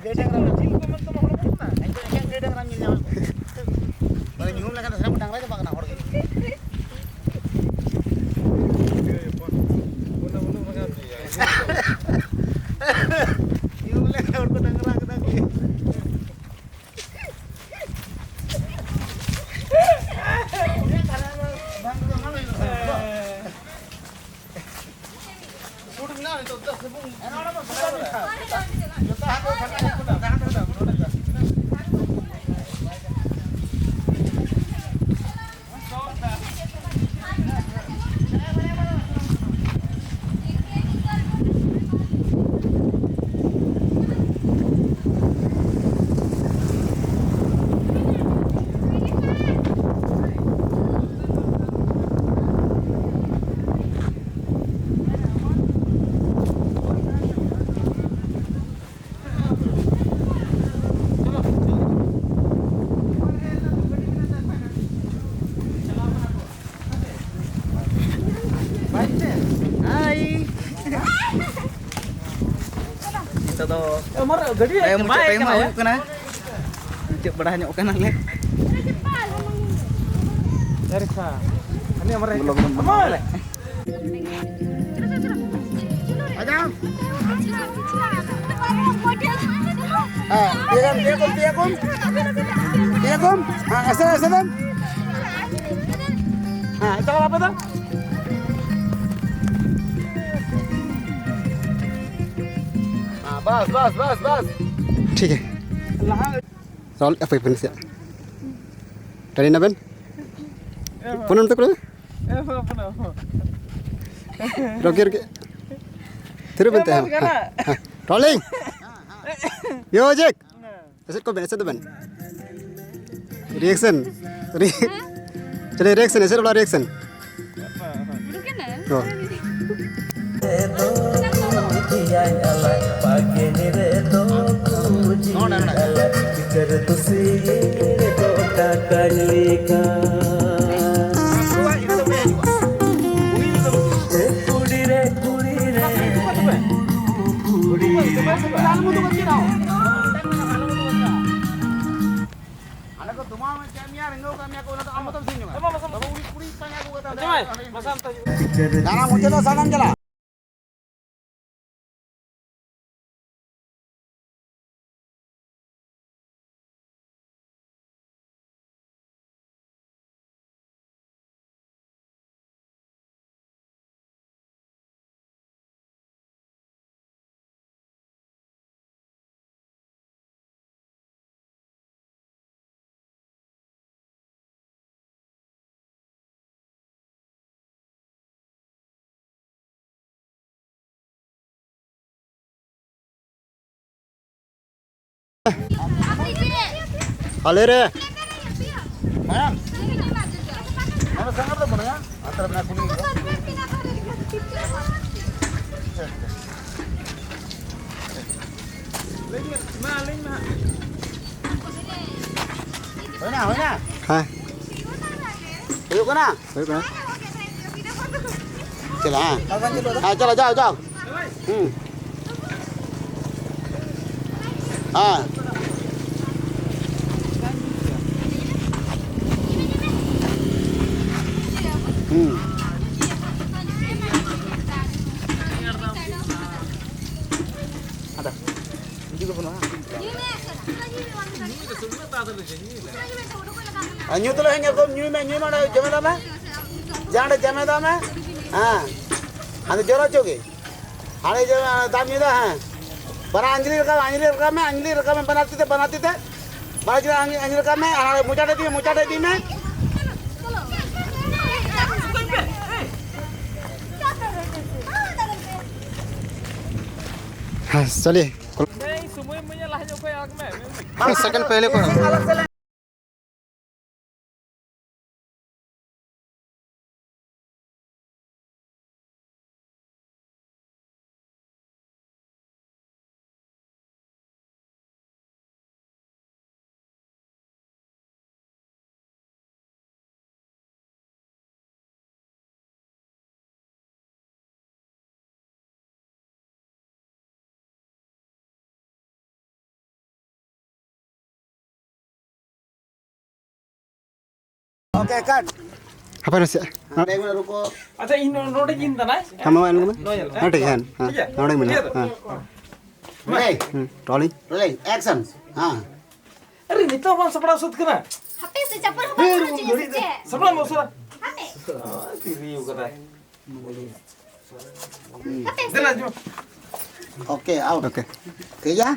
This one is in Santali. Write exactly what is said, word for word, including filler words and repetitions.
ᱜᱟᱹᱭ ᱰᱟᱝᱨᱟ ᱪᱤᱞ ᱠᱚ ᱢᱮᱱ ᱛᱟᱢᱟ ᱦᱚᱲ ᱠᱚ ᱠᱟᱱᱟ? ᱮᱠᱫᱚᱢ ᱮᱠᱮᱱ ᱜᱟᱹᱭ ᱰᱟᱝᱨᱟᱢ ᱧᱮᱞ ᱧᱟᱢᱟ᱾ ᱢᱟᱱᱮ ᱧᱩᱦᱩᱢ ᱞᱮᱠᱷᱟᱱ ᱫᱚ ᱥᱟᱱᱟᱢ ᱰᱟᱝᱨᱟ ᱪᱟᱵᱟᱜ ᱠᱟᱱᱟ ᱦᱚᱲ ᱜᱮ᱾ ᱧᱩᱦᱩᱢ ᱞᱮᱠᱷᱟᱱ ᱦᱚᱲ ᱠᱚ ᱰᱟᱝᱨᱟ ᱠᱟᱱᱟ ᱠᱚ᱾ ᱥᱩᱴ ᱢᱮᱱᱟᱜᱼᱟ ᱱᱤᱛᱚᱜ ᱫᱚ ᱥᱮᱵᱚᱱ ᱡᱚᱛᱚ ᱦᱟᱸᱜ ᱫᱚ ᱠᱷᱟᱱ ᱦᱩᱭᱩᱜ ᱠᱟᱱᱟ᱾ ᱡᱟᱦᱟᱸ ᱫᱚ ᱱᱚᱰᱮ ᱫᱚ᱾ ᱦᱟᱭ᱾ ᱱᱤᱛᱚᱜ ᱫᱚ ᱢᱩᱪᱟᱹᱫ ᱴᱟᱭᱤᱢ ᱦᱚᱸ ᱦᱩᱭᱩᱜ ᱠᱟᱱᱟ᱾ ᱢᱩᱪᱟᱹᱫ ᱵᱟᱲᱟ ᱧᱚᱜ ᱠᱟᱱᱟᱞᱮ᱾ ᱵᱞᱚᱜ ᱵᱚᱱ ᱵᱮᱱᱟᱣ ᱫᱟᱲᱮᱭᱟᱜᱼᱟ᱾ ᱦᱮᱸ, ᱛᱤᱭᱟᱹᱜᱟᱢ, ᱛᱤᱭᱟᱹᱜᱟᱢ, ᱛᱤᱭᱟᱹᱜᱟᱢ᱾ ᱛᱤᱭᱟᱹᱜᱟᱢ᱾ ᱦᱮᱸ, ᱮᱥᱮᱫ, ᱮᱥᱮᱫ᱾ ᱦᱮᱸ, ᱪᱟᱞᱟᱣ ᱟᱯᱮ ᱫᱚ᱾ ᱦᱮᱸ, ᱵᱟᱥ, ᱵᱟᱥ, ᱵᱟᱥ, ᱵᱟᱥ᱾ ᱴᱷᱤᱠ ᱜᱮᱭᱟ᱾ ᱞᱟᱦᱟ ᱨᱚᱲ ᱟᱯᱮ ᱯᱮ ᱱᱟᱥᱮᱭᱟᱜ᱾ ᱴᱟᱹᱲᱤ ᱱᱟᱵᱮᱱ? ᱯᱷᱳᱱ ᱚᱱᱛᱮ ᱠᱚᱨᱮ? ᱨᱚᱜᱮ ᱨᱚᱜᱮ᱾ ᱛᱷᱤᱨ ᱵᱮᱱ ᱛᱟᱦᱮᱸ᱾ ᱦᱮᱸ, ᱦᱮᱸ᱾ ᱨᱚᱞᱤᱝ᱾ ᱢᱤᱭᱩᱡᱤᱠ᱾ ᱮᱥᱮᱫ ᱠᱚ ᱵᱮᱱ, ᱮᱥᱮᱫ ᱵᱮᱱ᱾ ᱨᱤᱭᱮᱠᱥᱚᱱ᱾ ᱪᱚᱞᱮ ᱨᱤᱭᱮᱠᱥᱚᱱ, ᱮᱥᱮᱫ ᱵᱟᱞᱟ ᱨᱤᱭᱮᱠᱥᱚᱱ᱾ ᱨᱩᱠᱮ ᱱᱟ᱾ ᱦᱚᱸ᱾ ᱫᱟᱬᱟ ᱢᱩᱪᱟᱹᱫ ᱫᱚ ᱥᱟᱱᱟᱢ ᱪᱟᱞᱟᱜ᱾ ᱟᱞᱮ ᱨᱮ᱾ ᱢᱟᱭᱟᱢ᱾ ᱚᱱᱟ ᱥᱟᱸᱜᱟᱨ ᱫᱚ ᱵᱟᱹᱱᱩᱭᱟ? ᱟᱛᱨᱟ ᱵᱮᱱᱟ ᱠᱩᱞᱤ ᱦᱩᱭᱩᱜᱼᱟ᱾ ᱟᱪᱪᱷᱟ, ᱟᱪᱪᱷᱟ᱾ ᱦᱩᱭᱱᱟ, ᱦᱩᱭᱱᱟ? ᱦᱮᱸ᱾ ᱦᱩᱭᱩᱜ ᱠᱟᱱᱟ? ᱦᱩᱭᱩᱜ ᱠᱟᱱᱟ᱾ ᱪᱟᱞᱟᱜ, ᱦᱮᱸ᱾ ᱦᱮᱸ, ᱪᱟᱞᱟᱜ, ᱡᱟᱣ, ᱡᱟᱣ᱾ ᱦᱩᱸ᱾ ᱦᱮᱸ᱾ ᱦᱩᱸ᱾ ᱟᱫᱚ, ᱤᱫᱤ ᱠᱚ ᱵᱟᱹᱱᱩᱜᱼᱟ᱾ ᱟᱨ ᱧᱩ ᱛᱩᱞᱩᱡ ᱦᱚᱸ ᱧᱮᱞ ᱠᱚᱢ, ᱧᱩᱭ ᱢᱮ, ᱧᱩᱭ ᱢᱮ, ᱚᱸᱰᱮ ᱡᱚᱢᱮᱫᱟ ᱢᱮ᱾ ᱡᱟᱦᱟᱸ ᱚᱸᱰᱮ ᱡᱚᱢᱮᱫᱟ ᱢᱮ᱾ ᱦᱮᱸ᱾ ᱟᱫᱚ ᱡᱚᱨᱚ ᱦᱚᱪᱚ ᱜᱮ᱾ ᱦᱟᱸᱰᱮ ᱡᱚᱢ, ᱫᱟᱜ ᱧᱩᱭ ᱫᱟ, ᱦᱮᱸ᱾ ᱵᱟᱱᱟᱨ ᱟᱧᱡᱞᱤ ᱨᱟᱠᱟᱵ ᱢᱮ, ᱟᱧᱡᱞᱤ ᱨᱟᱠᱟᱵ ᱢᱮ, ᱵᱟᱱᱟᱨ ᱛᱤ ᱛᱮ, ᱵᱟᱱᱟᱨ ᱛᱤ ᱛᱮ᱾ ᱵᱟᱱᱟᱨ ᱟᱧᱡᱞᱤ, ᱟᱧᱡᱞᱤ ᱨᱟᱠᱟᱵ ᱢᱮ, ᱟᱨ ᱢᱚᱪᱟ ᱴᱷᱮᱡ ᱤᱫᱤ ᱢᱮ, ᱢᱚᱪᱟ ᱴᱷᱮᱡ ᱤᱫᱤ ᱢᱮ᱾ ᱦᱮᱸ, ᱪᱟᱞᱤᱭᱮ᱾ ᱥᱮᱠᱮᱱᱰ ᱯᱮᱦᱞᱮ ᱠᱚ᱾ Okay, cut. ᱦᱟᱯᱮ ᱱᱟᱥᱮᱭᱟᱜ᱾ ᱦᱟᱸᱰᱮ ᱢᱮ, ᱨᱩᱠᱚ᱾ ᱟᱪᱪᱷᱟ, ᱤᱧ ᱱᱚ-, ᱱᱚᱰᱮ ᱜᱤᱧ ᱫᱟᱱᱟᱭ᱾ ᱦᱮᱸ, ᱢᱟ, ᱧᱮᱞ ᱢᱮ᱾ ᱱᱚᱣᱟ ᱧᱮᱞ ᱢᱮ᱾ ᱦᱮᱸ, ᱴᱷᱤᱠ ᱜᱮᱭᱟ, ᱦᱮᱸ᱾ ᱴᱷᱤᱠ ᱜᱮᱭᱟ? ᱦᱮᱸ, ᱱᱚᱰᱮ ᱢᱮᱱᱟᱜᱼᱟ᱾ ᱴᱷᱤᱠ ᱜᱮᱭᱟ ᱛᱚ? ᱦᱮᱸ᱾ Rolling. ᱦᱩᱸ, rolling. Rolling. Action. ᱦᱮᱸ᱾ ᱟᱨᱮ, ᱱᱤᱛᱚᱜ ᱵᱟᱝ ᱥᱟᱯᱲᱟᱣ ᱥᱟᱹᱛ ᱠᱟᱱᱟ? ᱦᱟᱯᱮ ᱥᱮ, ᱪᱟᱯᱚᱞ ᱦᱚᱸ ᱵᱟᱝ ᱦᱚᱨᱚᱜ ᱦᱚᱪᱚᱧᱟ ᱥᱮ ᱪᱮᱫ? ᱥᱟᱯᱲᱟᱣ ᱢᱮ ᱩᱥᱟᱹᱨᱟ᱾ ᱦᱟᱯᱮ᱾ ᱟᱭ, ᱛᱤᱨᱤᱭᱩ ᱠᱟᱫᱟᱭ᱾ ᱦᱟᱯᱮ ᱥᱮ᱾ ᱫᱮᱞᱟ, ᱡᱚᱢ᱾ Okay, out. Okay. ᱴᱷᱤᱠ ᱜᱮᱭᱟ?